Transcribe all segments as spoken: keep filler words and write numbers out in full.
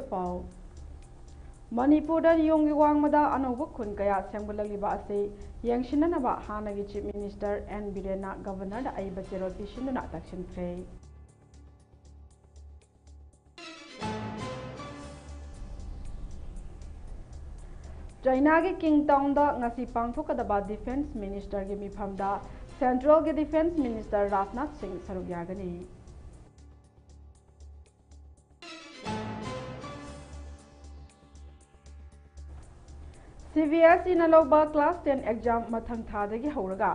ꯄꯥꯎ꯫ ꯃꯅꯤꯄꯨꯔꯗ ꯅꯤꯌꯣꯝꯒꯤ ꯋꯥꯡꯃꯗ ꯑꯅꯧꯕ ꯈꯨꯟ ꯀꯌꯥ ꯁꯦꯝꯒꯠꯂꯛꯂꯤꯕ ꯑꯁꯤ ꯌꯦꯡꯁꯤꯟꯅꯅꯕ ꯍꯥꯟꯅꯒꯤ Chief Minister ꯑꯦꯟ ꯕꯤꯔꯦꯟꯅ Governorꯗ ꯑꯏꯕ ꯆꯦꯔꯣꯜ ꯄꯤꯁꯤꯟꯗꯨꯅ ꯇꯛꯁꯤꯟꯈ꯭ꯔꯦ꯫ ꯆꯥꯏꯅꯥꯒꯤ ꯀꯤꯡ ꯇꯥꯎꯟꯗ ꯉꯁꯤ ꯄꯥꯡꯊꯣꯛꯀꯗꯕ Defence Ministerꯒꯤ ꯃꯤꯐꯝꯗ Centralꯒꯤ Defence Minister ꯔꯥꯖꯅꯥꯊ ꯁꯤꯡ ꯁꯔꯨꯛ ꯌꯥꯒꯅꯤ꯫ ꯁꯤ ꯕꯤ ꯑꯦꯁ ꯏꯅ ꯂꯧꯕ class ten exam ꯃꯊꯪ ꯊꯥꯗꯒꯤ ꯍꯧꯔꯒ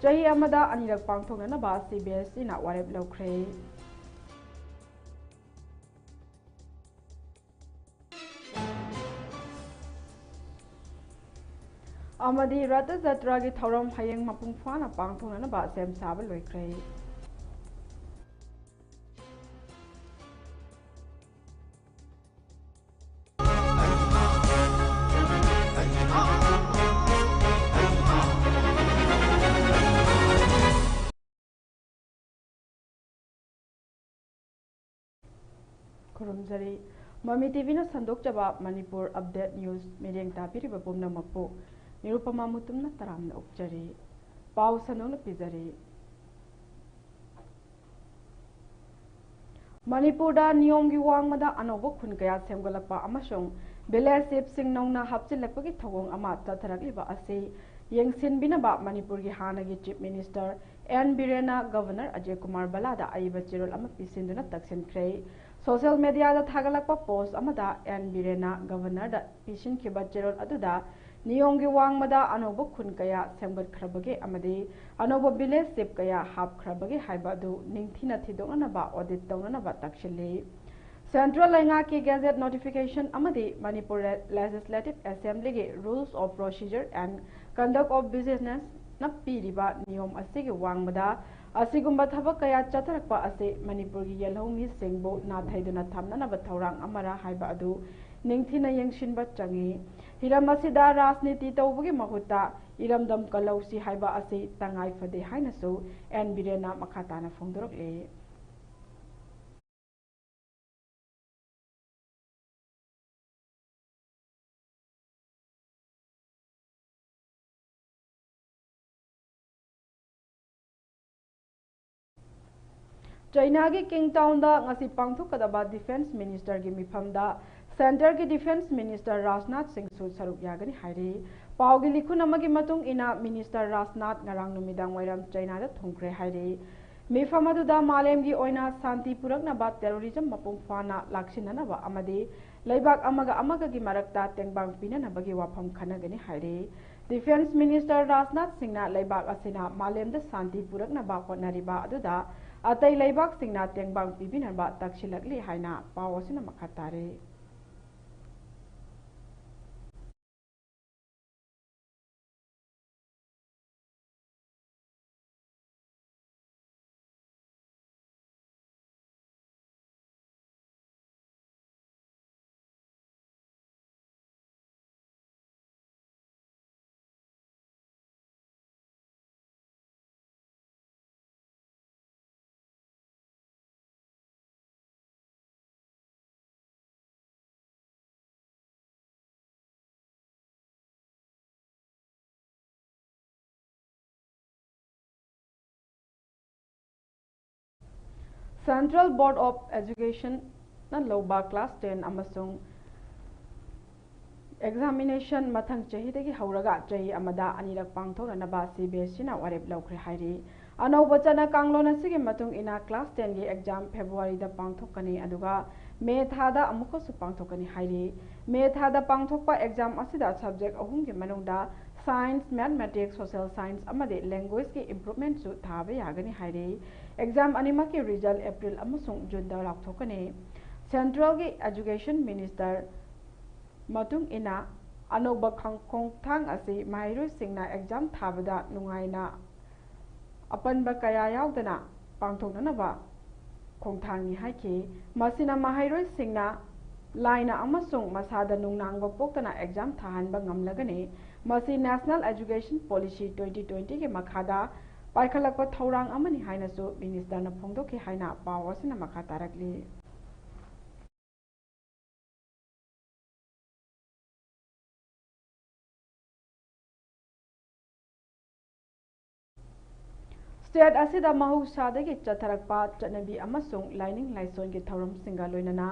ꯆꯍꯤ ꯑꯃꯗ ꯑꯅꯤꯔꯛ ꯄꯥꯡꯊꯣꯛꯅꯅꯕ ꯁꯤ ꯕꯤ ꯑꯦꯁ ꯏꯅ ꯋꯥꯔꯦꯞ ꯂꯧꯈ꯭ꯔꯦ꯫ ꯑꯃꯗꯤ ꯔꯊ ꯖꯇ꯭ꯔꯥꯒꯤ ꯊꯧꯔꯝ ꯍꯌꯦꯡ ꯃꯄꯨꯡ ꯐꯥꯅ ꯄꯥꯡꯊꯣꯛꯅꯅꯕ ꯁꯦꯝ ꯁꯥꯕ ꯂꯣꯏꯈ꯭ꯔꯦ꯫ ꯈꯨꯔꯨꯝꯖꯔꯤ꯫ ꯃꯃꯤ ꯇꯤ ꯚꯤꯅ ꯁꯟꯗꯣꯛꯆꯕ ꯃꯅꯤꯄꯨꯔ Update News ꯃꯤꯠꯌꯦꯡ ꯇꯥꯕꯤꯔꯤꯕ ꯄꯨꯝꯅꯃꯛꯄꯨ ꯅꯤꯔꯨꯄꯃꯥ ꯃꯨꯇꯨꯝꯅ ꯇꯔꯥꯝꯅ ꯑꯣꯛꯆꯔꯤ꯫ ꯄꯥꯎ ꯁꯟꯗꯣꯛꯅ ꯄꯤꯖꯔꯤ꯫ ꯃꯅꯤꯄꯨꯔꯗ ꯅꯤꯌꯣꯝꯒꯤ ꯋꯥꯡꯃꯗ ꯑꯅꯧꯕ ꯈꯨꯟ ꯀꯌꯥ ꯁꯦꯝꯒꯠꯂꯛꯄ ꯑꯃꯁꯨꯡ village chiefꯁꯤꯡ ꯅꯧꯅ ꯍꯥꯞꯆꯤꯜꯂꯛꯄꯒꯤ ꯊꯧꯑꯣꯡ ꯑꯃ ꯆꯠꯊꯔꯛꯂꯤꯕ ꯑꯁꯤ ꯌꯦꯡꯁꯤꯟꯕꯤꯅꯕ ꯃꯅꯤꯄꯨꯔꯒꯤ ꯍꯥꯟꯅꯒꯤ Chief Minister ꯑꯦꯟ ꯕꯤꯔꯦꯟꯅ Governor ꯑꯖꯌ ꯀꯨꯃꯥꯔ ꯚꯜꯂꯥꯗ ꯑꯏꯕ ꯆꯦꯔꯣꯜ ꯑꯃ ꯄꯤꯁꯤꯟꯗꯨꯅ ꯇꯛꯁꯤꯟꯈ꯭ꯔꯦ꯫ Social mediaꯗ ꯊꯥꯒꯠꯂꯛꯄ post ꯑꯃꯗ ꯑꯦꯟ ꯕꯤꯔꯦꯟꯅ Governorꯗ ꯄꯤꯁꯤꯟꯈꯤꯕ ꯆꯦꯔꯣꯜ ꯑꯗꯨꯗ ꯅꯤꯌꯣꯝꯒꯤ ꯋꯥꯡꯃꯗ ꯑꯅꯧꯕ ꯈꯨꯟ ꯀꯌꯥ ꯁꯦꯝꯒꯠꯈ꯭ꯔꯕꯒꯦ ꯑꯃꯗꯤ ꯑꯅꯧꯕ village chief ꯀꯌꯥ ꯍꯥꯞꯈ꯭ꯔꯕꯒꯦ ꯍꯥꯏꯕ ꯑꯗꯨ ꯅꯤꯡꯊꯤꯅ ꯊꯤꯗꯣꯛꯅꯅꯕ audit ꯇꯧꯅꯅꯕ ꯇꯛꯁꯤꯜꯂꯤ꯫ Central ꯂꯩꯉꯥꯛꯀꯤ gazette notification ꯑꯃꯗꯤ Manipur Legislative Assemblyꯒꯤ Rules of Procedure and Conduct of Businessꯅ ꯄꯤꯔꯤꯕ ꯅꯤꯌꯣꯝ ꯑꯁꯤꯒꯤ ꯋꯥꯡꯃꯗ ꯑꯁꯤꯒꯨꯝꯕ ꯊꯕꯛ ꯀꯌꯥ ꯆꯠꯊꯔꯛꯄ ꯑꯁꯤ ꯃꯅꯤꯄꯨꯔꯒꯤ ꯌꯦꯜꯍꯧꯃꯤꯁꯤꯡꯕꯨ ꯅꯥꯊꯩꯗꯨꯅ ꯊꯝꯅꯅꯕ ꯊꯧꯔꯥꯡ ꯑꯃꯔ ꯍꯥꯏꯕ ꯑꯗꯨ ꯅꯤꯡꯊꯤꯅ ꯌꯦꯡꯁꯤꯟꯕ ꯆꯪꯏ꯫ ꯍꯤꯔꯝ ꯑꯁꯤꯗ ꯔꯥꯖꯅꯤꯇꯤ ꯇꯧꯕꯒꯤ ꯃꯍꯨꯠꯇ ꯏꯔꯝꯗꯝ ꯀꯜꯍꯧꯁꯤ ꯍꯥꯏꯕ ꯑꯁꯤ ꯇꯉꯥꯏ ꯐꯗꯦ ꯍꯥꯏꯅꯁꯨ ꯑꯦꯟ ꯕꯤꯔꯦꯟꯅ ꯃꯈꯥ ꯇꯥꯅ ꯐꯣꯡꯗꯣꯔꯛꯂꯤ꯫ ꯆꯩꯅꯥꯒꯤ ꯀꯤꯡ ꯇꯥꯎꯟꯗ ꯉꯁꯤ ꯄꯥꯡꯊꯣꯛꯀꯗꯕ ꯗꯤꯐꯦꯟꯁ ꯃꯤꯅꯤꯁꯇꯔꯒꯤ ꯃꯤꯐꯝꯗ ꯁꯦꯟꯇꯔꯒꯤ ꯗꯤꯐꯦꯟꯁ ꯃꯤꯅꯤꯁꯇꯔ ꯔꯥꯖꯅꯥꯊ ꯁꯤꯡꯁꯨ ꯁꯔꯨꯛ ꯌꯥꯒꯅꯤ ꯍꯥꯏꯔꯤ꯫ ꯄꯥꯎꯒꯤ ꯂꯤꯈꯨꯟ ꯑꯃꯒꯤ ꯃꯇꯨꯡ ꯏꯟꯅ, ꯃꯤꯅꯤꯁꯇꯔ ꯔꯥꯖꯅꯥꯊ ꯉꯔꯥꯡ ꯅꯨꯃꯤꯗꯥꯡ ꯋꯥꯏꯔꯝ ꯆꯩꯅꯥꯗ ꯊꯨꯡꯈ꯭ꯔꯦ ꯍꯥꯏꯔꯤ꯫ ꯃꯤꯐꯝ ꯑꯗꯨꯗ ꯃꯥꯂꯦꯝꯒꯤ ꯑꯣꯏꯅ ꯁꯥꯟꯇꯤ ꯄꯨꯔꯛꯅꯕ, ꯇꯦꯔꯣꯔꯤꯖꯝ ꯃꯄꯨꯡ ꯐꯥꯅ ꯂꯥꯛꯁꯤꯟꯅꯅꯕ ꯑꯃꯗꯤ ꯂꯩꯕꯥꯛ ꯑꯃꯒ ꯑꯃꯒꯒꯤ ꯃꯔꯛꯇ ꯇꯦꯡꯕꯥꯡ ꯄꯤꯅꯅꯕꯒꯤ ꯋꯥꯐꯝ ꯈꯟꯅꯒꯅꯤ ꯍꯥꯏꯔꯤ꯫ ꯗꯤꯐꯦꯟꯁ ꯃꯤꯅꯤꯁꯇꯔ ꯔꯥꯖꯅꯥꯊ ꯁꯤꯡꯅ ꯂꯩꯕꯥꯛ ꯑꯁꯤꯅ ꯃꯥꯂꯦꯝꯗ ꯁꯥꯟꯇꯤ ꯄꯨꯔꯛꯅꯕ ꯍꯣꯠꯅꯔꯤꯕ ꯑꯗꯨꯗ ꯑꯇꯩ ꯂꯩꯕꯥꯛꯁꯤꯡꯅ ꯇꯦꯡꯕꯥꯡ ꯄꯤꯕꯤꯅꯕ ꯇꯛꯁꯤꯜꯂꯛꯂꯤ ꯍꯥꯏꯅ ꯄꯥꯎ ꯑꯁꯤꯅ ꯃꯈꯥ ꯇꯥꯔꯤ꯫ Central Board of Educationꯅ ꯂꯧꯕ class ten ꯑꯃꯁꯨꯡ examination ꯃꯊꯪ ꯆꯍꯤꯗꯒꯤ ꯍꯧꯔꯒ ꯆꯍꯤ ꯑꯃꯗ ꯑꯅꯤꯔꯛ ꯄꯥꯡꯊꯣꯛꯅꯅꯕ CBSEꯅ ꯋꯥꯔꯦꯞ ꯂꯧꯈ꯭ꯔꯦ ꯍꯥꯏꯔꯤ꯫ ꯑꯅꯧꯕ ꯆꯠꯅ ꯀꯥꯡꯂꯣꯟ ꯑꯁꯤꯒꯤ ꯃꯇꯨꯡ ꯏꯟꯅ class tenꯒꯤ exam Februaryꯗ ꯄꯥꯡꯊꯣꯛꯀꯅꯤ, ꯑꯗꯨꯒ May ꯊꯥꯗ ꯑꯃꯨꯛꯀꯁꯨ ꯄꯥꯡꯊꯣꯛꯀꯅꯤ ꯍꯥꯏꯔꯤ꯫ May ꯊꯥꯗ ꯄꯥꯡꯊꯣꯛꯄ exam ꯑꯁꯤꯗ subject ꯑꯍꯨꯝꯒꯤ ꯃꯅꯨꯡꯗ Science, Mathematics, Social Science ꯑꯃꯗꯤ Languageꯀꯤ improvementꯁꯨ ꯊꯥꯕ ꯌꯥꯒꯅꯤ ꯍꯥꯏꯔꯤ꯫ Exam ꯑꯅꯤꯃꯛꯀꯤ result April ꯑꯃꯁꯨꯡ Juneꯗ ꯂꯥꯎꯊꯣꯛꯀꯅꯤ꯫ Centralꯒꯤ Education Minister ꯃꯇꯨꯡ ꯏꯟꯅ, ꯑꯅꯧꯕ ꯈꯪ-, ꯈꯣꯡꯊꯥꯡ ꯑꯁꯤ ꯃꯍꯩꯔꯣꯏꯁꯤꯡꯅ exam ꯊꯥꯕꯗ ꯅꯨꯡꯉꯥꯏꯅ ꯑꯄꯟꯕ ꯀꯌꯥ ꯌꯥꯎꯗꯅ ꯄꯥꯡꯊꯣꯛꯅꯅꯕ ꯈꯣꯡꯊꯥꯡꯅꯤ ꯍꯥꯏꯈꯤ꯫ ꯃꯁꯤꯅ ꯃꯍꯩꯔꯣꯏꯁꯤꯡꯅ ꯂꯥꯏꯅ ꯑꯃꯁꯨꯡ ꯃꯁꯥꯗ ꯅꯨꯡꯅꯥꯡꯕ ꯄꯣꯛꯇꯅ exam ꯊꯥꯍꯟꯕ ꯉꯝꯂꯒꯅꯤ꯫ ꯃꯁꯤ National Education Policy twenty twentyꯒꯤ ꯃꯈꯥꯗ ꯄꯥꯏꯈꯠꯂꯛꯄ ꯊꯧꯔꯥꯡ ꯑꯃꯅꯤ ꯍꯥꯏꯅꯁꯨ ministerꯅ ꯐꯣꯡꯗꯣꯛꯈꯤ ꯍꯥꯏꯅ ꯄꯥꯎ ꯑꯁꯤꯅ ꯃꯈꯥ ꯇꯥꯔꯛꯂꯤ꯫ State ꯑꯁꯤꯗ ꯃꯍꯧꯁꯥꯗꯒꯤ ꯆꯠꯊꯔꯛꯄ ꯆꯠꯅꯕꯤ ꯑꯃꯁꯨꯡ ꯂꯥꯏꯅꯤꯡ ꯂꯥꯏꯁꯣꯟꯒꯤ ꯊꯧꯔꯝꯁꯤꯡꯒ ꯂꯣꯏꯅꯅ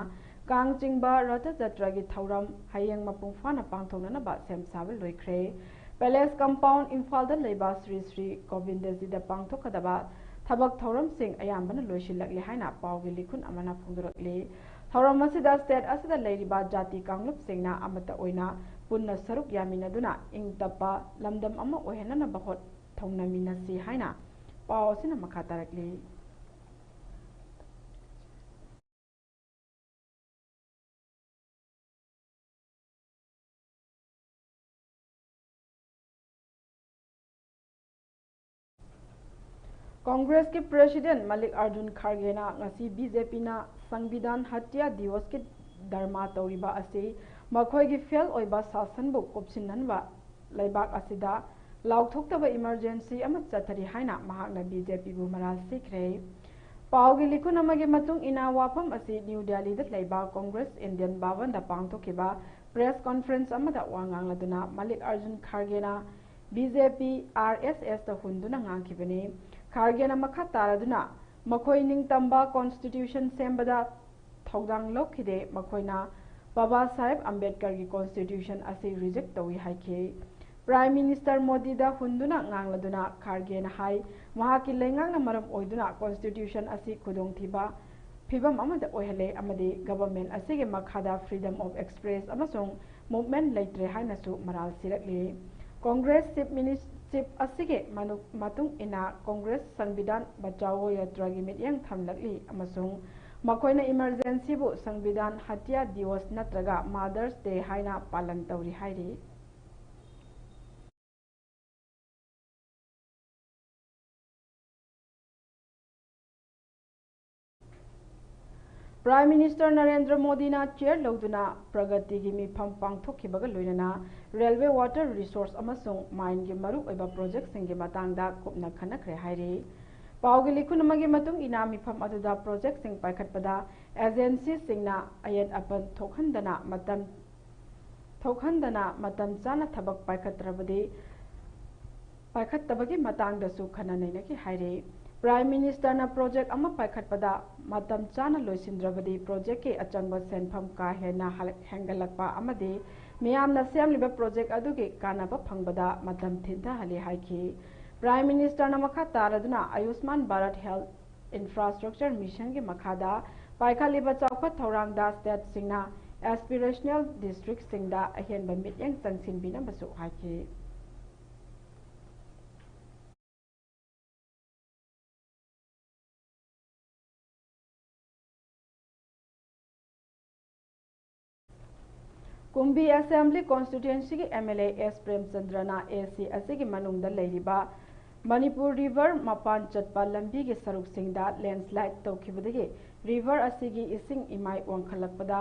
ꯀꯥꯡ ꯆꯤꯡꯕ ꯔꯊ ꯖꯇ꯭ꯔꯥꯒꯤ ꯊꯧꯔꯝ ꯍꯌꯦꯡ ꯃꯄꯨꯡ ꯐꯥꯅ ꯄꯥꯡꯊꯣꯛꯅꯅꯕ ꯁꯦꯝ ꯁꯥꯕ ꯂꯣꯏꯈ꯭ꯔꯦ꯫ Palace Compound ꯏꯝꯐꯥꯜꯗ ꯂꯩꯕ ꯁ꯭ꯔꯤ ꯁ꯭ꯔꯤ ꯒꯣꯕꯤꯟꯗꯖꯤꯗ ꯄꯥꯡꯊꯣꯛꯀꯗꯕ ꯊꯕꯛ ꯊꯧꯔꯝꯁꯤꯡ ꯑꯌꯥꯝꯕꯅ ꯂꯣꯏꯁꯤꯜꯂꯛꯂꯦ ꯍꯥꯏꯅ ꯄꯥꯎꯒꯤ ꯂꯤꯈꯨꯟ ꯑꯃꯅ ꯐꯣꯡꯗꯣꯔꯛꯂꯤ꯫ ꯊꯧꯔꯝ ꯑꯁꯤꯗ state ꯑꯁꯤꯗ ꯂꯩꯔꯤꯕ ꯖꯥꯇꯤ ꯀꯥꯡꯂꯨꯞꯁꯤꯡꯅ ꯑꯃꯠꯇ ꯑꯣꯏꯅ ꯄꯨꯟꯅ ꯁꯔꯨꯛ ꯌꯥꯃꯤꯟꯅꯗꯨꯅ ꯏꯪ ꯇꯞꯄ ꯂꯝꯗꯝ ꯑꯃ ꯑꯣꯏꯍꯟꯅꯅꯕ ꯍꯣꯠ ꯊꯧꯅꯃꯤꯟꯅꯁꯤ ꯍꯥꯏꯅ ꯄꯥꯎ ꯑꯁꯤꯅ ꯃꯈꯥ ꯇꯥꯔꯛꯂꯤ꯫ ꯀꯣꯡꯒ꯭ꯔꯦꯁꯀꯤ ꯄ꯭ꯔꯦꯁꯤꯗꯦꯟ ꯃꯜꯂꯤꯛ ꯑꯥꯔꯖꯨꯟ ꯈꯥꯔꯒꯦꯅ ꯉꯁꯤ ꯕꯤ ꯖꯦ ꯄꯤꯅ ꯁꯪꯕꯤꯙꯥꯟ ꯍꯠꯌꯥ ꯗꯤꯋꯁꯀꯤ ꯙꯔꯃꯥ ꯇꯧꯔꯤꯕ ꯑꯁꯤ ꯃꯈꯣꯏꯒꯤ ꯐꯦꯜ ꯑꯣꯏꯕ ꯁꯥꯁꯟꯕꯨ ꯀꯨꯞꯁꯤꯟꯅꯅꯕ ꯂꯩꯕꯥꯛ ꯑꯁꯤꯗ ꯂꯥꯎꯊꯣꯛꯇꯕ ꯏꯃꯔꯖꯦꯟꯁꯤ ꯑꯃ ꯆꯠꯊꯔꯤ ꯍꯥꯏꯅ ꯃꯍꯥꯛꯅ ꯕꯤ ꯖꯦ ꯄꯤꯕꯨ ꯃꯔꯥꯜ ꯁꯤꯈ꯭ꯔꯦ꯫ ꯄꯥꯎꯒꯤ ꯂꯤꯈꯨꯟ ꯑꯃꯒꯤ ꯃꯇꯨꯡ ꯏꯟꯅ, ꯋꯥꯐꯝ ꯑꯁꯤ ꯅ꯭ꯌꯨ ꯗꯦꯜꯂꯤꯗ ꯂꯩꯕ ꯀꯣꯡꯒ꯭ꯔꯦꯁ ꯏꯟꯗꯤꯌꯟ ꯚꯕꯟꯗ ꯄꯥꯡꯊꯣꯛꯈꯤꯕ ꯄ꯭ꯔꯦꯁ ꯀꯣꯟꯐ꯭ꯔꯦꯟꯁ ꯑꯃꯗ ꯋꯥ ꯉꯥꯡꯂꯗꯨꯅ ꯃꯜꯂꯤꯛ ꯑꯥꯔꯖꯨꯟ ꯈꯥꯔꯒꯦꯅ B J P R S ꯑꯦꯁꯇ ꯍꯨꯟꯗꯨꯅ ꯉꯥꯡꯈꯤꯕꯅꯤ꯫ ꯈꯥꯔꯒꯦꯅ ꯃꯈꯥ ꯇꯥꯔꯗꯨꯅ ꯃꯈꯣꯏ ꯅꯤꯡꯇꯝꯕ ꯀꯣꯟꯁꯇꯤꯇ꯭ꯌꯨꯁꯟ ꯁꯦꯝꯕꯗ ꯊꯧꯗꯥꯡ ꯂꯧꯈꯤꯗꯦ, ꯃꯈꯣꯏꯅ ꯕꯥꯕꯥ ꯁꯥꯍꯦꯕ ꯑꯝꯕꯦꯗꯀꯔꯒꯤ ꯀꯣꯟꯁꯇꯤꯇ꯭ꯌꯨꯁꯟ ꯑꯁꯤ ꯔꯤꯖꯦꯛ ꯇꯧꯏ ꯍꯥꯏꯈꯤ꯫ ꯄ꯭ꯔꯥꯏꯝ ꯃꯤꯅꯤꯁꯇꯔ ꯃꯣꯗꯤꯗ ꯍꯨꯟꯗꯨꯅ ꯉꯥꯡꯂꯗꯨꯅ ꯈꯥꯔꯒꯦꯅ ꯍꯥꯏ, ꯃꯍꯥꯛꯀꯤ ꯂꯩꯉꯥꯛꯅ ꯃꯔꯝ ꯑꯣꯏꯗꯨꯅ ꯀꯣꯟꯁꯇꯤꯇ꯭ꯌꯨꯁꯟ ꯑꯁꯤ ꯈꯨꯗꯣꯡꯊꯤꯕ ꯐꯤꯕꯝ ꯑꯃꯗ ꯑꯣꯏꯍꯜꯂꯦ ꯑꯃꯗꯤ ꯒꯚꯔꯟꯃꯦꯟꯠ ꯑꯁꯤꯒꯤ ꯃꯈꯥꯗ freedom of express ꯑꯃꯁꯨꯡ movement ꯂꯩꯇ꯭ꯔꯦ ꯍꯥꯏꯅꯁꯨ ꯃꯔꯥꯜ ꯁꯤꯔꯛꯂꯤ꯫ ꯀꯣꯡꯒ꯭ꯔꯦꯁ ꯆꯤꯐ ꯃꯤꯅꯤꯁ-, ꯆꯤꯐ ꯑꯁꯤꯒꯤ ꯃꯅꯨ-, ꯃꯇꯨꯡ ꯏꯟꯅ ꯀꯣꯡꯒ꯭ꯔꯦꯁ ꯁꯪꯕꯤꯙꯥꯟ ꯕꯆꯥꯎ ꯌꯥꯇ꯭ꯔꯥꯒꯤ ꯃꯤꯠꯌꯦꯡ ꯊꯝꯂꯛꯂꯤ ꯑꯃꯁꯨꯡ ꯃꯈꯣꯏꯅ ꯏꯃꯔꯖꯦꯟꯁꯤꯕꯨ ꯁꯪꯕꯤꯙꯥꯟ ꯍꯠꯌꯥ ꯗꯤꯋꯁ ꯅꯠꯇ꯭ꯔꯒ ꯃꯥꯗꯔꯁ ꯗꯦ ꯍꯥꯏꯅ ꯄꯥꯂꯟ ꯇꯧꯔꯤ ꯍꯥꯏꯔꯤ꯫ ꯄ꯭ꯔꯥꯏꯝ ꯃꯤꯅꯤꯁꯇꯔ ꯅꯔꯦꯟꯗ꯭ꯔ ꯃꯣꯗꯤꯅ ꯆꯤꯌꯔ ꯂꯧꯗꯨꯅ ꯄ꯭ꯔꯒꯇꯤꯒꯤ ꯃꯤꯐꯝ ꯄꯥꯡꯊꯣꯛꯈꯤꯕꯒ ꯂꯣꯏꯅꯅ ꯔꯦꯜꯋꯦ, ꯋꯥꯇꯔ ꯔꯤꯁꯣꯔꯁ ꯑꯃꯁꯨꯡ ꯃꯥꯏꯟꯒꯤ ꯃꯔꯨꯑꯣꯏꯕ ꯄ꯭ꯔꯣꯖꯦꯛꯁꯤꯡꯒꯤ ꯃꯇꯥꯡꯗ ꯀꯨꯞꯅ ꯈꯟꯅꯈ꯭ꯔꯦ ꯍꯥꯏꯔꯤ꯫ ꯄꯥꯎꯒꯤ ꯂꯤꯈꯨꯟ ꯑꯃꯒꯤ ꯃꯇꯨꯡ ꯏꯟꯅ, ꯃꯤꯐꯝ ꯑꯗꯨꯗ ꯄ꯭ꯔꯣꯖꯦꯛꯁꯤꯡ ꯄꯥꯏꯈꯠꯄꯗ ꯑꯦꯖꯦꯟꯁꯤꯁꯤꯡꯅ ꯑꯌꯦꯠ ꯑꯄꯟ ꯊꯣꯛꯍꯟꯗꯅ ꯃꯇꯝ ꯊꯣꯛꯍꯟꯗꯅ ꯃꯇꯝ ꯆꯥꯅ ꯊꯕꯛ ꯄꯥꯏꯈꯠꯇ꯭ꯔꯕꯗꯤ ꯄꯥꯏꯈꯠꯇꯕꯒꯤ ꯃꯇꯥꯡꯗꯁꯨ ꯈꯟꯅ ꯅꯩꯅꯈꯤ ꯍꯥꯏꯔꯤ꯫ Prime Ministerꯅ project ꯑꯃ ꯄꯥꯏꯈꯠꯄꯗ ꯃꯇꯝ ꯆꯥꯅ ꯂꯣꯏꯁꯤꯟꯗ꯭ꯔꯕꯗꯤ projectꯀꯤ ꯑꯆꯪꯕ ꯁꯦꯟꯐꯝ ꯀꯥ ꯍꯦꯟꯅ ꯍꯜ-, ꯍꯦꯟꯒꯠꯂꯛꯄ ꯑꯃꯗꯤ ꯃꯤꯌꯥꯝꯅ ꯁꯦꯝꯂꯤꯕ project ꯑꯗꯨꯒꯤ ꯀꯥꯟꯅꯕ ꯐꯪꯕꯗ ꯃꯇꯝ ꯊꯤꯟꯊꯍꯜꯂꯤ ꯍꯥꯏꯈꯤ꯫ Prime Ministerꯅ ꯃꯈꯥ ꯇꯥꯔꯗꯨꯅ ꯑꯌꯨꯁꯃꯥꯟ ꯚꯥꯔꯠ Health Infrastructure Missionꯒꯤ ꯃꯈꯥꯗ ꯄꯥꯏꯈꯠꯂꯤꯕ ꯆꯥꯎꯈꯠ ꯊꯧꯔꯥꯡꯗ stateꯁꯤꯡꯅ aspirational districtꯁꯤꯡꯗ ꯑꯍꯦꯟꯕ ꯃꯤꯠꯌꯦꯡ ꯆꯪꯁꯤꯟꯕꯤꯅꯕꯁꯨ ꯍꯥꯏꯈꯤ꯫ ꯀꯨꯝꯕꯤ Assembly Constituencyꯒꯤ MLA S ꯄ꯭ꯔꯦꯝꯆꯟꯗ꯭ꯔꯅ AC ꯑꯁꯤꯒꯤ ꯃꯅꯨꯡꯗ ꯂꯩꯔꯤꯕ ꯃꯅꯤꯄꯨꯔ River ꯃꯄꯥꯟ ꯆꯠꯄ ꯂꯝꯕꯤꯒꯤ ꯁꯔꯨꯛꯁꯤꯡꯗ landslide ꯇꯧꯈꯤꯕꯗꯒꯤ river ꯑꯁꯤꯒꯤ ꯏꯁꯤꯡ ꯏꯃꯥꯏ ꯋꯥꯡꯈꯠꯂꯛꯄꯗ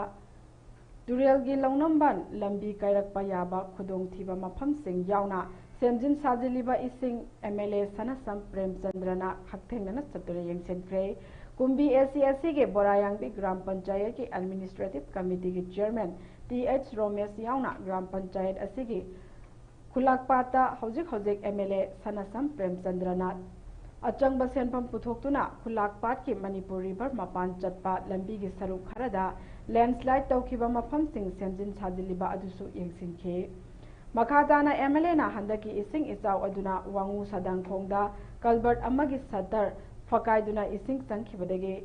ꯇꯨꯔꯦꯜꯒꯤ ꯂꯧꯅꯝꯕꯟ ꯂꯝꯕꯤ ꯀꯥꯏꯔꯛꯄ ꯌꯥꯕ ꯈꯨꯗꯣꯡꯊꯤꯕ ꯃꯐꯝꯁꯤꯡ ꯌꯥꯎꯅ ꯁꯦꯝꯖꯤꯟ ꯁꯥꯖꯤꯜꯂꯤꯕ ꯏꯁꯤꯡ MLA ꯁꯅꯥꯁꯝ ꯄ꯭ꯔꯦꯝꯆꯟꯗ꯭ꯔꯅ ꯍꯛꯊꯦꯡꯅꯅ ꯆꯠꯇꯨꯅ ꯌꯦꯡꯁꯤꯟꯈ꯭ꯔꯦ꯫ ꯀꯨꯝꯕꯤ AC ꯑꯁꯤꯒꯤ ꯕꯣꯔꯥꯌꯥꯡꯕꯤ ꯒ꯭ꯔꯥꯝ ꯄꯟꯆꯥꯌꯠꯀꯤ administrative committeeꯒꯤ chairman Th ꯔꯣꯃꯦꯁ ꯌꯥꯎꯅ ꯒ꯭ꯔꯥꯝ ꯄꯟꯆꯥꯌꯠ ꯑꯁꯤꯒꯤ ꯈꯨꯂꯥꯛꯄꯥꯠꯇ ꯍꯧꯖꯤꯛ ꯍꯧꯖꯤꯛ MLA ꯁꯅꯥꯁꯝ ꯄ꯭ꯔꯦꯝꯆꯟꯗ꯭ꯔꯅ ꯑꯆꯪꯕ ꯁꯦꯟꯐꯝ ꯄꯨꯊꯣꯛꯇꯨꯅ ꯈꯨꯂꯥꯛꯄꯥꯠꯀꯤ ꯃꯅꯤꯄꯨꯔ River ꯃꯄꯥꯟ ꯆꯠꯄ ꯂꯝꯕꯤꯒꯤ ꯁꯔꯨꯛ ꯈꯔꯗ landslide ꯇꯧꯈꯤꯕ ꯃꯐꯝꯁꯤꯡ ꯁꯦꯝꯖꯤꯟ ꯁꯥꯖꯤꯜꯂꯤꯕ ꯑꯗꯨꯁꯨ ꯌꯦꯡꯁꯤꯟꯈꯤ꯫ ꯃꯈꯥ ꯇꯥꯅ MLAꯅ ꯍꯟꯗꯛꯀꯤ ꯏꯁꯤꯡ ꯏꯆꯥꯎ ꯑꯗꯨꯅ ꯋꯥꯉꯨ ꯁꯥꯗꯥꯡꯈꯣꯡꯗ culvert ꯑꯃꯒꯤ shutter ꯐꯀꯥꯏꯗꯨꯅ ꯏꯁꯤꯡ ꯆꯪꯈꯤꯕꯗꯒꯤ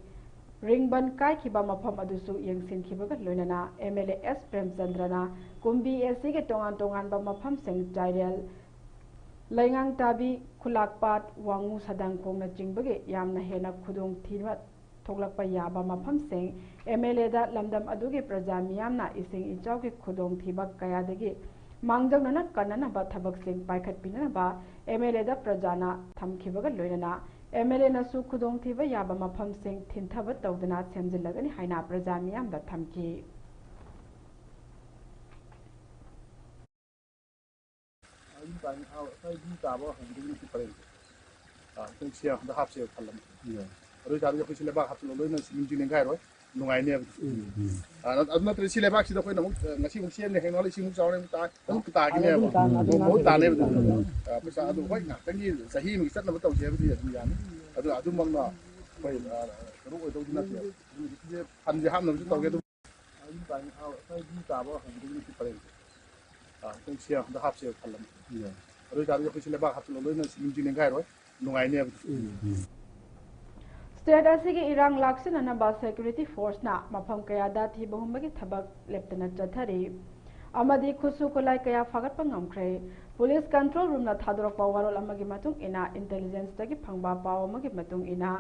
ꯔꯤꯡꯕꯟ ꯀꯥꯏꯈꯤꯕ ꯃꯐꯝ ꯑꯗꯨꯁꯨ ꯌꯦꯡꯁꯤꯟꯈꯤꯕꯒ ꯂꯣꯏꯅꯅ MLA S ꯄ꯭ꯔꯦꯝꯆꯟꯗ꯭ꯔꯅ ꯀꯨꯝꯕꯤ ACꯒꯤ ꯇꯣꯉꯥꯟ ꯇꯣꯉꯥꯟꯕ ꯃꯐꯝꯁꯤꯡ ꯆꯥꯏꯔꯦꯜ, ꯂꯩꯉꯥꯡꯇꯥꯕꯤ, ꯈꯨꯂꯥꯛꯄꯥꯠ, ꯋꯥꯉꯨ ꯁꯥꯗꯥꯡꯈꯣꯡꯅꯆꯤꯡꯕꯒꯤ ꯌꯥꯝꯅ ꯍꯦꯟꯅ ꯈꯨꯗꯣꯡꯊꯤꯕ ꯊꯣꯛꯂꯛꯄ ꯌꯥꯕ ꯃꯐꯝꯁꯤꯡ MLAꯗ ꯂꯝꯗꯝ ꯑꯗꯨꯒꯤ ꯄ꯭ꯔꯖꯥ ꯃꯤꯌꯥꯝꯅ ꯏꯁꯤꯡ ꯏꯆꯥꯎꯒꯤ ꯈꯨꯗꯣꯡꯊꯤꯕ ꯀꯌꯥꯗꯒꯤ ꯃꯥꯡꯖꯧꯅꯅ ꯀꯟꯅꯅꯕ ꯊꯕꯛꯁꯤꯡ ꯄꯥꯏꯈꯠꯄꯤꯅꯅꯕ MLAꯗ ꯄ꯭ꯔꯖꯥꯅ ꯊꯝꯈꯤꯕꯒ ꯂꯣꯏꯅꯅ MLAꯅꯁꯨ ꯈꯨꯗꯣꯡꯊꯤꯕ ꯌꯥꯕ ꯃꯐꯝꯁꯤꯡ ꯊꯤꯟꯊꯕ ꯇꯧꯗꯨꯅ ꯁꯦꯝꯖꯤꯜꯂꯒꯅꯤ ꯍꯥꯏꯅ ꯄ꯭ꯔꯖꯥ ꯃꯤꯌꯥꯝꯗ ꯊꯝꯈꯤ꯫ ꯑꯗꯨ ꯇꯥꯏ-, ꯑ, ꯑꯩꯈꯣꯏ ꯃꯤ ꯇꯥꯕ ꯍꯧꯕꯗꯒꯤ ꯃꯇꯤꯛ ꯄꯔꯦꯡꯁꯦ꯫ ꯑ, ꯑꯩꯈꯣꯏ ꯁꯤ ꯍꯟꯗꯛ ꯍꯥꯞꯁꯦ ꯈꯜꯂꯝꯃꯤ꯫ ꯎꯝ꯫ ꯑꯗꯨ ꯑꯣꯏꯇꯥꯔꯗꯤ ꯑꯩꯈꯣꯏꯁꯤ ꯂꯩꯕꯥꯛ ꯍꯥꯞꯆꯤꯜꯂ ꯂꯣꯏꯅ ꯁꯤꯂꯤꯡꯁꯤ ꯅꯤꯡꯈꯥꯏꯔꯣꯏ꯫ ꯅꯨꯡꯉꯥꯏꯅꯦꯕ꯫ ꯎꯝ꯫ ꯑ, ꯑꯗꯨ ꯅꯠꯇ꯭ꯔꯗꯤ ꯁꯤ ꯂꯩꯕꯥꯛꯁꯤꯗ ꯑꯩꯈꯣꯏꯅ ꯑꯃꯨꯛ, ꯑ, ꯉꯁꯤ ꯑꯃꯨꯛ ꯁꯦꯝꯅꯤ, ꯍꯌꯦꯡ ꯅꯣꯡꯉꯥꯜꯂ ꯏꯁꯤꯡꯃꯨꯛ ꯆꯥꯎꯔꯦ, ꯑꯃꯨꯛ ꯇꯥ-, ꯑꯃꯨꯛ ꯇꯥꯈꯤꯅꯦꯕ꯫ ꯑꯗꯨꯝ ꯇꯥꯅ-, ꯑꯗꯨꯝ ꯃꯍꯨꯠ ꯇꯥꯅꯦꯕ ꯑꯗꯨꯝ꯫ ꯎꯝ꯫ ꯑ, ꯄꯩꯁꯥ ꯑꯗꯨ ꯍꯣꯏ ꯉꯥꯛꯇꯪꯒꯤ ꯆꯍꯤ ꯑꯃꯒꯤ ꯆꯠꯅꯕ ꯇꯧꯁꯦ ꯍꯥꯏꯕꯗꯤ ꯑꯗꯨꯝ ꯌꯥꯅꯤ꯫ ꯑꯗꯨ, ꯑꯗꯨꯃꯛꯅ ꯑꯩꯈꯣꯏ, ꯑ, ꯀꯩꯅꯣ ꯑꯣꯏꯗꯧꯗꯤ ꯅꯠꯇꯦꯕ꯫ ꯁꯤꯁꯦ ꯐꯟꯁꯦ ꯍꯥꯞꯅꯕꯁꯨ ꯇꯧꯒꯦ ꯑꯗꯨꯝ꯫ ꯑꯗꯨꯝ ꯇꯥꯅꯤ꯫ ꯑ, ꯉꯁꯥꯏ ꯃꯤ ꯇꯥꯕ ꯍꯧꯕꯗꯒꯤ ꯄꯔꯦꯡꯁꯦ꯫ ꯑ, ꯑꯃꯨꯛꯇꯪ ꯁꯦꯝ-, ꯑꯝꯇ ꯍꯥꯞꯁꯦꯕ ꯈꯜꯂꯝꯃꯤ꯫ ꯌꯥꯏ꯫ ꯑꯗꯨ ꯑꯣꯏꯇꯥꯔꯗꯤ ꯑꯩꯈꯣꯏ ꯁꯤ ꯂꯩꯕꯥꯛ ꯍꯥꯞꯆꯤꯜꯂ ꯂꯣꯏꯅ ꯁꯤꯂꯤꯡ ꯆꯤꯡꯂꯦꯟ ꯀꯥꯏꯔꯣꯏ, ꯅꯨꯡꯉꯥꯏꯅꯦꯕ꯫ ꯎꯝ꯫ ꯎꯝ꯫ State ꯑꯁꯤꯒꯤ ꯏꯔꯥꯡ ꯂꯥꯛꯁꯤꯟꯅꯅꯕ security forceꯅ ꯃꯐꯝ ꯀꯌꯥꯗ ꯊꯤꯕ ꯍꯨꯝꯕꯒꯤ ꯊꯕꯛ ꯂꯦꯞꯇꯅ ꯆꯠꯊꯔꯤ ꯑꯃꯗꯤ ꯈꯨꯠꯁꯨ ꯈꯨꯠꯂꯥꯏ ꯀꯌꯥ ꯐꯥꯒꯠꯄ ꯉꯝꯈ꯭ꯔꯦ꯫ Police control roomꯅ ꯊꯥꯗꯣꯔꯛꯄ ꯋꯥꯔꯣꯜ ꯑꯃꯒꯤ ꯃꯇꯨꯡ ꯏꯟꯅ, intelligenceꯇꯒꯤ ꯐꯪꯕ ꯄꯥꯎ ꯑꯃꯒꯤ ꯃꯇꯨꯡ ꯏꯟꯅ,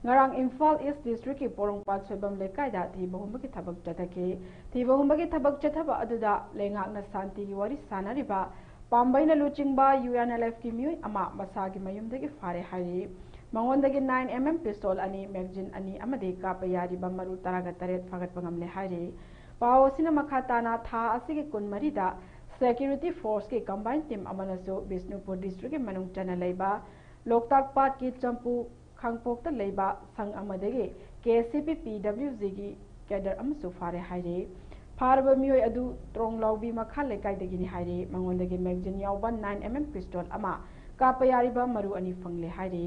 ꯉꯔꯥꯡ ꯏꯝꯐꯥꯜ East Districtꯀꯤ ꯄꯣꯔꯣꯝꯄꯥꯠ ꯁꯣꯏꯕꯝ ꯂꯩꯀꯥꯏꯗ ꯊꯤꯕ ꯍꯨꯝꯕꯒꯤ ꯊꯕꯛ ꯆꯠꯊꯈꯤ꯫ ꯊꯤꯕ ꯍꯨꯝꯕꯒꯤ ꯊꯕꯛ ꯆꯠꯊꯕ ꯑꯗꯨꯗ ꯂꯩꯉꯥꯛꯅ ꯁꯥꯟꯇꯤꯒꯤ ꯋꯥꯔꯤ ꯁꯥꯟꯅꯔꯤꯕ ꯄꯥꯝꯕꯩꯅ ꯂꯨꯆꯤꯡꯕ UNLFꯀꯤ ꯃꯤꯑꯣꯏ ꯑꯃ ꯃꯁꯥꯒꯤ ꯃꯌꯨꯝꯗꯒꯤ ꯐꯥꯔꯦ ꯍꯥꯏꯔꯤ꯫ ꯃꯉꯣꯟꯗꯒꯤ nine MM pistol ꯑꯅꯤ, magazine ꯑꯅꯤ ꯑꯃꯗꯤ ꯀꯥꯞꯄ ꯌꯥꯔꯤꯕ ꯃꯔꯨ ꯇꯔꯥꯒ ꯇꯔꯦꯠ ꯐꯥꯒꯠꯄ ꯉꯝꯂꯦ ꯍꯥꯏꯔꯤ꯫ ꯄꯥꯎ ꯑꯁꯤꯅ ꯃꯈꯥ ꯇꯥꯅ ꯊꯥ ꯑꯁꯤꯒꯤ ꯀꯨꯟꯃꯔꯤꯗ security forceꯀꯤ combined team ꯑꯃꯅꯁꯨ ꯕꯤꯁꯅꯨꯄꯨꯔ districtꯀꯤ ꯃꯅꯨꯡ ꯆꯟꯅ ꯂꯩꯕ ꯂꯣꯛꯇꯥꯛ ꯄꯥꯠꯀꯤ ꯆꯝꯄꯨ ꯈꯥꯡꯄꯣꯛꯇ ꯂꯩꯕ ꯁꯪ ꯑꯃꯗꯒꯤ KCP PWGꯒꯤ cadre ꯑꯃꯁꯨ ꯐꯥꯔꯦ ꯍꯥꯏꯔꯤ꯫ ꯐꯥꯔꯕ ꯃꯤꯑꯣꯏ ꯑꯗꯨ ꯇ꯭ꯔꯣꯡꯂꯥꯎꯕꯤ ꯃꯈꯥ ꯂꯩꯀꯥꯏꯗꯒꯤꯅꯤ ꯍꯥꯏꯔꯤ꯫ ꯃꯉꯣꯟꯗꯒꯤ magazine ꯌꯥꯎꯕ nine MM pistol ꯑꯃ, ꯀꯥꯞꯄ ꯌꯥꯔꯤꯕ ꯃꯔꯨ ꯑꯅꯤ ꯐꯪꯂꯦ ꯍꯥꯏꯔꯤ꯫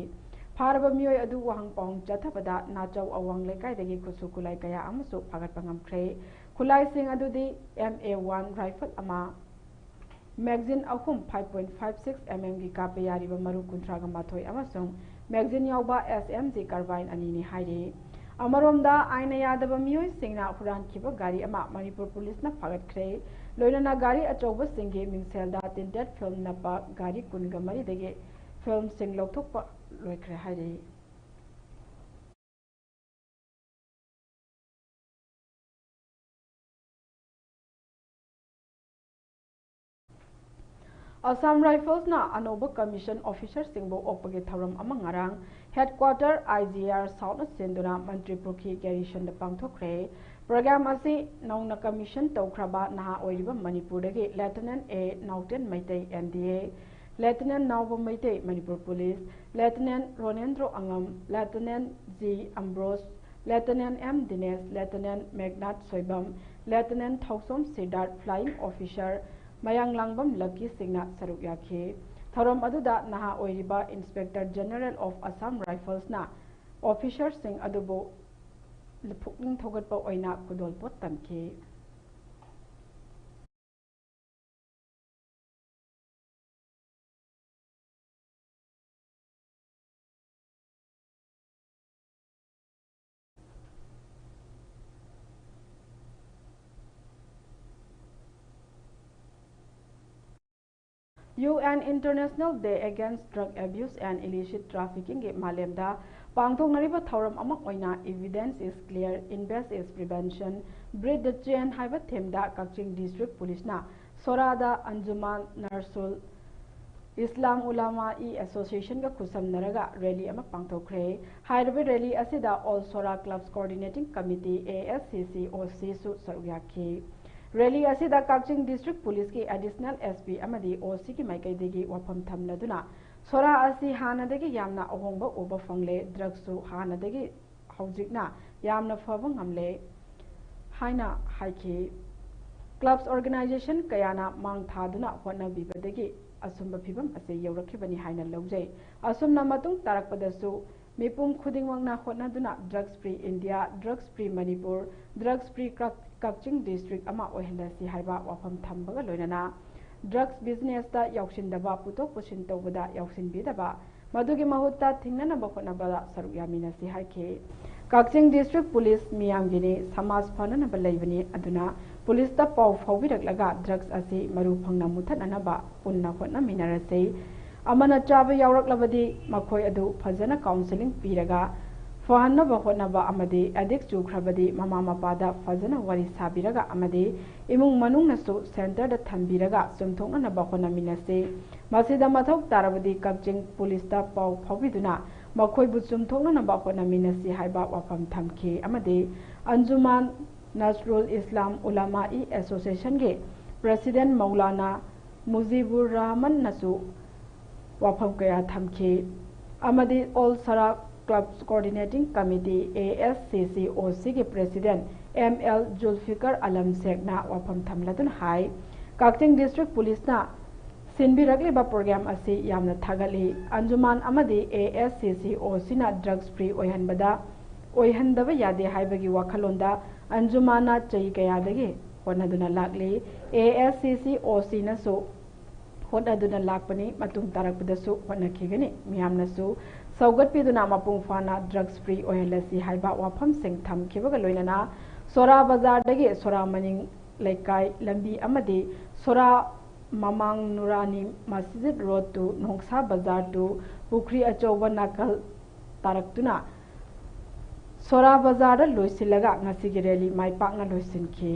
ꯐꯥꯔꯕ ꯃꯤꯑꯣꯏ ꯑꯗꯨ ꯋꯥꯍꯪ ꯄꯥꯎꯍꯪ ꯆꯠꯊꯕꯗ ꯅꯥꯆꯧ ꯑꯋꯥꯡ ꯂꯩꯀꯥꯏꯗꯒꯤ ꯈꯨꯠꯁꯨ ꯈꯨꯠꯂꯥꯏ ꯀꯌꯥ ꯑꯃꯁꯨ ꯐꯥꯒꯠꯄ ꯉꯝꯈ꯭ꯔꯦ꯫ ꯈꯨꯠꯂꯥꯏꯁꯤꯡ ꯑꯗꯨꯗꯤ MA one rifle ꯑꯃ, magazine ꯑꯍꯨꯝ, five point five six MMꯒꯤ ꯀꯥꯞꯄ ꯌꯥꯔꯤꯕ ꯃꯔꯨ ꯀꯨꯟꯊ꯭ꯔꯥꯒ ꯃꯥꯊꯣꯏ ꯑꯃꯁꯨꯡ magazine ꯌꯥꯎꯕ SMG carbine ꯑꯅꯤꯅꯤ ꯍꯥꯏꯔꯤ꯫ ꯑꯃꯔꯣꯝꯗ, ꯑꯥꯏꯟꯅ ꯌꯥꯗꯕ ꯃꯤꯑꯣꯏꯁꯤꯡꯅ ꯍꯨꯔꯥꯟꯈꯤꯕ ꯒꯥꯔꯤ ꯑꯃ ꯃꯅꯤꯄꯨꯔ ꯄꯨꯂꯤꯁꯅ ꯐꯥꯒꯠꯈ꯭ꯔꯦ꯫ ꯂꯣꯏꯅꯅ ꯒꯥꯔꯤ ꯑꯆꯧꯕꯁꯤꯡꯒꯤ ꯃꯤꯡꯁꯦꯜꯗ tinted film ꯅꯞꯄ ꯒꯥꯔꯤ ꯀꯨꯟꯒ ꯃꯔꯤꯗꯒꯤ filmꯁꯤꯡ ꯂꯧꯊꯣꯛꯄ ꯂꯣꯏꯈ꯭ꯔꯦ ꯍꯥꯏꯔꯤ꯫ Assam Riflesꯅ ꯑꯅꯧꯕ commission officerꯁꯤꯡꯕꯨ ꯑꯣꯛꯄꯒꯤ ꯊꯧꯔꯝ ꯑꯃ ꯉꯔꯥꯡ headquarter IGR Southꯅ ꯁꯤꯟꯗꯨꯅ ꯃꯟꯇ꯭ꯔꯤꯄꯨꯔꯒꯤ garrisonꯗ ꯄꯥꯡꯊꯣꯛꯈ꯭ꯔꯦ꯫ Program ꯑꯁꯤ ꯅꯧꯅ commission ꯇꯧꯈ꯭ꯔꯕ ꯅꯍꯥ ꯑꯣꯏꯔꯤꯕ ꯃꯅꯤꯄꯨꯔꯗꯒꯤ Lieutenant A Naoten Meitei, NDA, Lieutenant Naoba Meitei, Manipur police, Lieutenant Ronendro ꯑꯉꯝ, Lieutenant G ꯑꯝꯕ꯭ꯔꯣꯁ, Lieutenant M Dinesh, Lieutenant Meghnad Soibam, Lieutenant Thausom Siddharth, Flying Officer Mayanglangam Lucky ꯁꯤꯡꯅ ꯁꯔꯨꯛ ꯌꯥꯈꯤ꯫ ꯊꯧꯔꯝ ꯑꯗꯨꯗ ꯅꯍꯥ ꯑꯣꯏꯔꯤꯕ Inspector General of Assam Riflesꯅ officerꯁꯤꯡ ꯑꯗꯨꯕꯨ ꯄꯨꯛꯅꯤꯡ ꯊꯧꯒꯠꯄ ꯑꯣꯏꯅ ꯈꯨꯗꯣꯜꯄꯣꯠ ꯇꯝꯈꯤ꯫ UN International Day Against Drug Abuse and Illicit Traffickingꯒꯤ ꯃꯥꯂꯦꯝꯗ ꯄꯥꯡꯊꯣꯛꯅꯔꯤꯕ ꯊꯧꯔꯝ ꯑꯃ ꯑꯣꯏꯅ Evidence is Clear, Invest is Prevention, Break the Chain ꯍꯥꯏꯕ themeꯗ ꯀꯛꯆꯤꯡ District Policeꯅ ꯁꯣꯔꯥꯗ ꯑꯟꯖꯨꯃꯥꯟ ꯅꯔꯁꯨꯜ ꯏꯁꯂꯥꯝ ꯎꯂꯥꯃꯥ ꯏ ꯑꯦꯁꯣꯁꯤꯌꯦꯁꯟꯒ ꯈꯨꯠꯁꯝꯅꯔꯒ rally ꯑꯃ ꯄꯥꯡꯊꯣꯛꯈ꯭ꯔꯦ꯫ ꯍꯥꯏꯔꯤꯕ rally ꯑꯁꯤꯗ All Sora Clubs Coordinating Committee, ASCCOCꯁꯨ ꯁꯔꯨꯛ ꯌꯥꯈꯤ꯫ Rally ꯑꯁꯤꯗ ꯀꯛꯆꯤꯡ District Policeꯀꯤ Additional SP ꯑꯃꯗꯤ OCꯒꯤ ꯃꯥꯏꯀꯩꯗꯒꯤ ꯋꯥꯐꯝ ꯊꯝꯂꯗꯨꯅ ꯁꯣꯔꯥ ꯑꯁꯤ ꯍꯥꯟꯅꯗꯒꯤ ꯌꯥꯝꯅ ꯑꯍꯣꯡꯕ ꯎꯕ ꯐꯪꯂꯦ, ꯗ꯭ꯔꯒꯁꯨ ꯍꯥꯟꯅꯗꯒꯤ ꯍꯧꯖꯤꯛꯅ ꯌꯥꯝꯅ ꯐꯕ ꯉꯝꯂꯦ ꯍꯥꯏꯅ ꯍꯥꯏꯈꯤ꯫ Clubs organization ꯀꯌꯥꯅ ꯃꯥꯡ ꯊꯥꯗꯨꯅ ꯍꯣꯠꯅꯕꯤꯕꯗꯒꯤ ꯑꯁꯨꯝꯕ ꯐꯤꯚꯝ ꯑꯁꯤ ꯌꯧꯔꯛꯈꯤꯕꯅꯤ ꯍꯥꯏꯅ ꯂꯧꯖꯩ꯫ ꯑꯁꯨꯝꯅ ꯃꯇꯨꯡ ꯇꯥꯔꯛꯄꯗꯁꯨ ꯃꯤꯄꯨꯝ ꯈꯨꯗꯤꯡꯃꯛꯅ ꯍꯣꯠꯅꯗꯨꯅ Drugs Free India, Drugs Free Manipur, Drugs Free ꯀꯛ-, ꯀꯛꯆꯤꯡ District ꯑꯃ ꯑꯣꯏꯍꯜꯂꯁꯤ ꯍꯥꯏꯕ ꯋꯥꯐꯝ ꯊꯝꯕꯒ ꯂꯣꯏꯅꯅ drugs businessꯇ ꯌꯥꯎꯁꯤꯟꯗꯕ, ꯄꯨꯊꯣꯛ ꯄꯨꯁꯤꯟ ꯇꯧꯕꯗ ꯌꯥꯎꯁꯤꯟꯕꯤꯗꯕ, ꯃꯗꯨꯒꯤ ꯃꯍꯨꯠꯇ ꯊꯤꯡꯅꯅꯕ ꯍꯣꯠꯅꯕꯗ ꯁꯔꯨꯛ ꯌꯥꯃꯤꯟꯅꯁꯤ ꯍꯥꯏꯈꯤ꯫ ꯀꯛꯆꯤꯡ District Police ꯃꯤꯌꯥꯝꯒꯤꯅꯤ, ꯁꯃꯥꯖ ꯐꯅꯅꯕ ꯂꯩꯕꯅꯤ, ꯑꯗꯨꯅ ꯄꯨꯂꯤꯁꯇ ꯄꯥꯎ ꯐꯥꯎꯕꯤꯔꯛꯂꯒ drugs ꯑꯁꯤ ꯃꯔꯨ ꯐꯪꯅ ꯃꯨꯊꯠꯅꯅꯕ ꯄꯨꯟꯅ ꯍꯣꯠꯅꯃꯤꯟꯅꯔꯁꯤ꯫ ꯑꯃꯅ ꯆꯥꯕ ꯌꯥꯎꯔꯛꯂꯕꯗꯤ ꯃꯈꯣꯏ ꯑꯗꯨ ꯐꯖꯅ counselling ꯄꯤꯔꯒ ꯐꯍꯟꯅꯕ ꯍꯣꯠꯅꯕ ꯑꯃꯗꯤ addict ꯆꯨꯈ꯭ꯔꯕꯗꯤ ꯃꯃꯥ ꯃꯄꯥꯗ ꯐꯖꯅ ꯋꯥꯔꯤ ꯁꯥꯕꯤꯔꯒ ꯑꯃꯗꯤ ꯏꯃꯨꯡ ꯃꯅꯨꯡꯅꯁꯨ centreꯗ ꯊꯝꯕꯤꯔꯒ ꯆꯨꯝꯊꯣꯛꯅꯅꯕ ꯍꯣꯠꯅꯃꯤꯟꯅꯁꯤ꯫ ꯃꯁꯤꯗ ꯃꯊꯧ ꯇꯥꯔꯕꯗꯤ ꯀꯛꯆꯤꯡ ꯄꯨꯂꯤꯁꯇ ꯄꯥꯎ ꯐꯥꯎꯕꯤꯗꯨꯅ ꯃꯈꯣꯏꯕꯨ ꯆꯨꯝꯊꯣꯛꯅꯅꯕ ꯍꯣꯠꯅꯃꯤꯟꯅꯁꯤ ꯍꯥꯏꯕ ꯋꯥꯐꯝ ꯊꯝꯈꯤ ꯑꯃꯗꯤ ꯑꯟꯖꯨꯃꯥꯟ ꯅꯁꯔꯨꯜ ꯏꯁꯂꯥꯝ ꯎꯂꯥꯃꯥ ꯏ ꯑꯦꯁꯣꯁꯤꯌꯦꯁꯟꯒꯤ president ꯃꯧꯂꯥꯅꯥ ꯃꯨꯖꯤꯕꯨꯔ ꯔꯍꯃꯟꯅꯁꯨ ꯋꯥꯐꯝ ꯀꯌꯥ ꯊꯝꯈꯤ ꯑꯃꯗꯤ All Sora Clubs Coordinating Committee, A S C C O C ꯒꯤ President M L Zulfikar Alam Sheikhꯅ ꯋꯥꯐꯝ ꯊꯝꯂꯗꯨꯅ ꯍꯥꯏ, ꯀꯛꯆꯤꯡ District Policeꯅ ꯁꯤꯟꯕꯤꯔꯛꯂꯤꯕ program ꯑꯁꯤ ꯌꯥꯝꯅ ꯊꯥꯒꯠꯂꯤ꯫ ꯑꯟꯖꯨꯃꯥꯟ ꯑꯃꯗꯤ A S C C O Cꯅ drugs free ꯑꯣꯏꯍꯟꯕꯗ, ꯑꯣꯏꯍꯟꯗꯕ ꯌꯥꯗꯦ ꯍꯥꯏꯕꯒꯤ ꯋꯥꯈꯜꯂꯣꯟꯗ ꯑꯟꯖꯨꯃꯥꯟꯅ ꯆꯍꯤ ꯀꯌꯥꯗꯒꯤ ꯍꯣꯠꯅꯗꯨꯅ ꯂꯥꯛꯂꯤ꯫ A S C C O Cꯅꯁꯨ ꯍꯣꯠꯅꯗꯨꯅ ꯂꯥꯛꯄꯅꯤ, ꯃꯇꯨꯡ ꯇꯥꯔꯛꯄꯗꯁꯨ ꯍꯣꯠꯅꯈꯤꯒꯅꯤ꯫ ꯃꯤꯌꯥꯝꯅꯁꯨ ꯁꯧꯒꯠꯄꯤꯗꯨꯅ ꯃꯄꯨꯡ ꯐꯥꯅ drugs free ꯑꯣꯏꯍꯜꯂꯁꯤ ꯍꯥꯏꯕ ꯋꯥꯐꯝꯁꯤꯡ ꯊꯝꯈꯤꯕꯒ ꯂꯣꯏꯅꯅ ꯁꯣꯔꯥ ꯕꯖꯥꯔꯗꯒꯤ ꯁꯣꯔꯥ ꯃꯅꯤꯡ ꯂꯩꯀꯥꯏ ꯂꯝꯕꯤ ꯑꯃꯗꯤ ꯁꯣꯔꯥ ꯃꯃꯥꯡ ꯅꯨꯔꯥꯅꯤ ꯃꯁꯖꯤꯗ road to ꯅꯣꯡꯁꯥ ꯕꯖꯥꯔ to ꯄꯨꯈ꯭ꯔꯤ ꯑꯆꯧꯕ ꯅꯥꯀꯜ ꯇꯥꯔꯛꯇꯨꯅ ꯁꯣꯔꯥ ꯕꯖꯥꯔꯗ ꯂꯣꯏꯁꯤꯜꯂꯒ ꯉꯁꯤꯒꯤ rally ꯃꯥꯏ ꯄꯥꯛꯅ ꯂꯣꯏꯁꯤꯟꯈꯤ꯫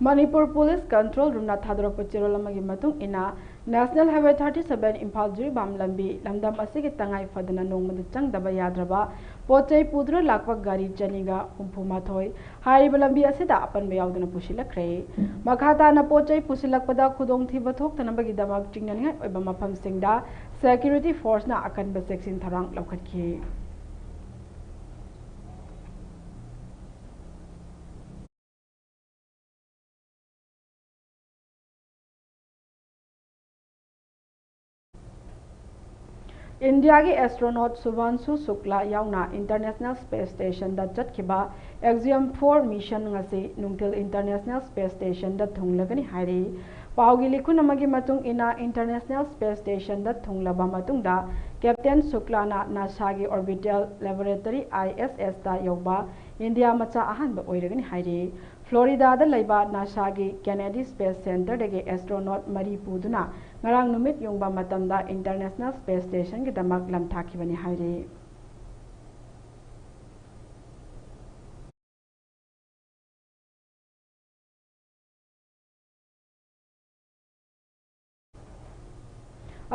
ꯃꯅꯤꯄꯨꯔ Police Control Roomꯅ ꯊꯥꯗꯣꯔꯛꯄ ꯆꯦꯔꯣꯜ ꯑꯃꯒꯤ ꯃꯇꯨꯡ ꯏꯟꯅ, National Highway thirty seven Imphal Jiribam ꯂꯝꯕꯤ ꯂꯝꯗꯝ ꯑꯁꯤꯒꯤ ꯇꯉꯥꯏ ꯐꯗꯅ ꯅꯣꯡꯃꯗ ꯆꯪꯗꯕ ꯌꯥꯗ꯭ꯔꯕ ꯄꯣꯠ ꯆꯩ ꯄꯨꯗꯨꯅ ꯂꯥꯛꯄ ꯒꯥꯔꯤ ꯆꯅꯤꯒ ꯍꯨꯝꯐꯨ ꯃꯥꯊꯣꯏ ꯍꯥꯏꯔꯤꯕ ꯂꯝꯕꯤ ꯑꯁꯤꯗ ꯑꯄꯟꯕ ꯌꯥꯎꯗꯅ ꯄꯨꯁꯤꯜꯂꯛꯈ꯭ꯔꯦ꯫ ꯃꯈꯥ ꯇꯥꯅ ꯄꯣꯠ ꯆꯩ ꯄꯨꯁꯤꯜꯂꯛꯄꯗ ꯈꯨꯗꯣꯡꯊꯤꯕ ꯊꯣꯛꯇꯅꯕꯒꯤꯗꯃꯛ ꯆꯤꯡꯅꯅꯤꯡꯉꯥꯏ ꯑꯣꯏꯕ ꯃꯐꯝꯁꯤꯡꯗ security forceꯅ ꯑꯀꯟꯕ ꯆꯦꯛꯁꯤꯟ ꯊꯧꯔꯥꯡ ꯂꯧꯈꯠꯈꯤ꯫ ꯏꯟꯗꯤꯌꯥꯒꯤ astronaut ꯁꯨꯚꯥꯟꯁꯨ ꯁꯨꯛꯂꯥ ꯌꯥꯎꯅ International Space Stationꯗ ꯆꯠꯈꯤꯕ Axiom four mission ꯉꯁꯤ ꯅꯨꯡꯊꯤꯜ International Space Stationꯗ ꯊꯨꯡꯂꯒꯅꯤ ꯍꯥꯏꯔꯤ꯫ ꯄꯥꯎꯒꯤ ꯂꯤꯈꯨꯟ ꯑꯃꯒꯤ ꯃꯇꯨꯡ ꯏꯟꯅ, International Space Stationꯗ ꯊꯨꯡꯂꯕ ꯃꯇꯨꯡꯗ Captain ꯁꯨꯛꯂꯥꯅ ꯅꯥꯁꯥꯒꯤ Orbital Laboratory, I S S ꯇ ꯌꯧꯕ ꯏꯟꯗꯤꯌꯥ ꯃꯆꯥ ꯑꯍꯥꯟꯕ ꯑꯣꯏꯔꯒꯅꯤ ꯍꯥꯏꯔꯤ꯫ ꯐ꯭ꯂꯣꯔꯤꯗꯥꯗ ꯂꯩꯕ ꯅꯥꯁꯥꯒꯤ ꯀꯦꯅꯦꯗꯤ ꯁ꯭ꯄꯦꯁ ꯁꯦꯟꯇꯔꯗꯒꯤ ꯑꯦꯁꯇ꯭ꯔꯣꯅꯣꯠ ꯃꯔꯤ ꯄꯨꯗꯨꯅ ꯉꯔꯥꯡ ꯅꯨꯃꯤꯠ ꯌꯨꯡꯕ ꯃꯇꯝꯗ ꯏꯟꯇꯔꯅꯦꯁꯅꯦꯜ ꯁ꯭ꯄꯦꯁ ꯁ꯭ꯇꯦꯁꯟꯒꯤꯗꯃꯛ ꯂꯝꯊꯥꯈꯤꯕꯅꯤ ꯍꯥꯏꯔꯤ꯫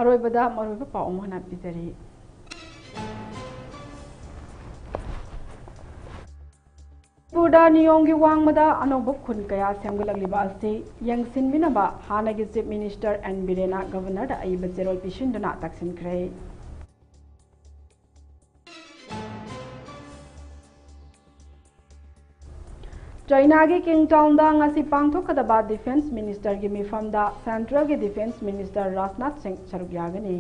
ꯑꯔꯣꯏꯕꯗ ꯃꯔꯨꯑꯣꯏꯕ ꯄꯥꯎ ꯑꯃꯨꯛ ꯍꯟꯅ ꯄꯤꯖꯔꯤ꯫ ꯃꯅꯤꯄꯨꯔꯗ ꯅꯤꯌꯣꯝꯒꯤ ꯋꯥꯡꯃꯗ ꯑꯅꯧꯕ ꯈꯨꯟ ꯀꯌꯥ ꯁꯦꯝꯒꯠꯂꯛꯂꯤꯕ ꯑꯁꯤ ꯌꯦꯡꯁꯤꯟꯕꯤꯅꯕ ꯍꯥꯟꯅꯒꯤ Chief Minister ꯑꯦꯟ ꯕꯤꯔꯦꯟꯅ Governorꯗ ꯑꯏꯕ ꯆꯦꯔꯣꯜ ꯄꯤꯁꯤꯟꯗꯨꯅ ꯇꯛꯁꯤꯟꯈ꯭ꯔꯦ꯫ ꯆꯥꯏꯅꯥꯒꯤ ꯀꯤꯡꯇꯥꯎꯟꯗ ꯉꯁꯤ ꯄꯥꯡꯊꯣꯛꯀꯗꯕ Defence Ministerꯒꯤ ꯃꯤꯐꯝꯗ Centralꯒꯤ Defence Minister ꯔꯥꯖꯅꯥꯊ ꯁꯤꯡ ꯁꯔꯨꯛ ꯌꯥꯒꯅꯤ꯫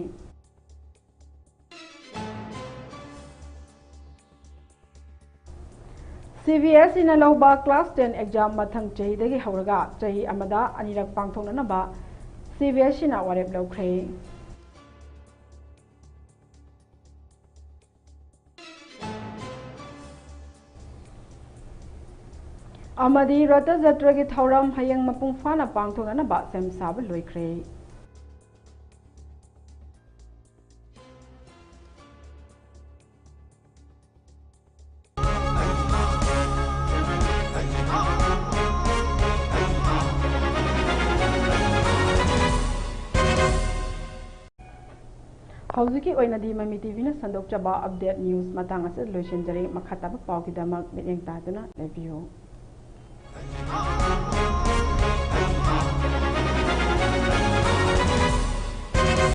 CBSEꯅ ꯂꯧꯕ Class ten exam ꯃꯊꯪ ꯆꯍꯤꯗꯒꯤ ꯍꯧꯔꯒ ꯆꯍꯤ ꯑꯃꯗ ꯑꯅꯤꯔꯛ ꯄꯥꯡꯊꯣꯛꯅꯅꯕ CBSEꯅ ꯋꯥꯔꯦꯞ ꯂꯧꯈ꯭ꯔꯦ꯫ ꯑꯃꯗꯤ ꯔꯊ ꯖꯇ꯭ꯔꯒꯤ ꯊꯧꯔꯝ ꯍꯌꯦꯡ ꯃꯄꯨꯡ ꯐꯥꯅ ꯄꯥꯡꯊꯣꯛꯅꯅꯕ ꯁꯦꯝ ꯁꯥꯕ ꯂꯣꯏꯈ꯭ꯔꯦ꯫ ꯍꯧꯖꯤꯛꯀꯤ ꯑꯣꯏꯅꯗꯤ ꯃꯃꯤ TVꯅ ꯁꯟꯗꯣꯛꯆꯕ update news ꯃꯇꯥꯡ ꯑꯁꯤꯗ ꯂꯣꯏꯁꯤꯟꯖꯔꯦ꯫ ꯃꯈꯥ ꯇꯥꯕ ꯄꯥꯎꯒꯤꯗꯃꯛ ꯃꯤꯠꯌꯦꯡ ꯇꯥꯗꯨꯅ ꯂꯩꯕꯤꯌꯨ꯫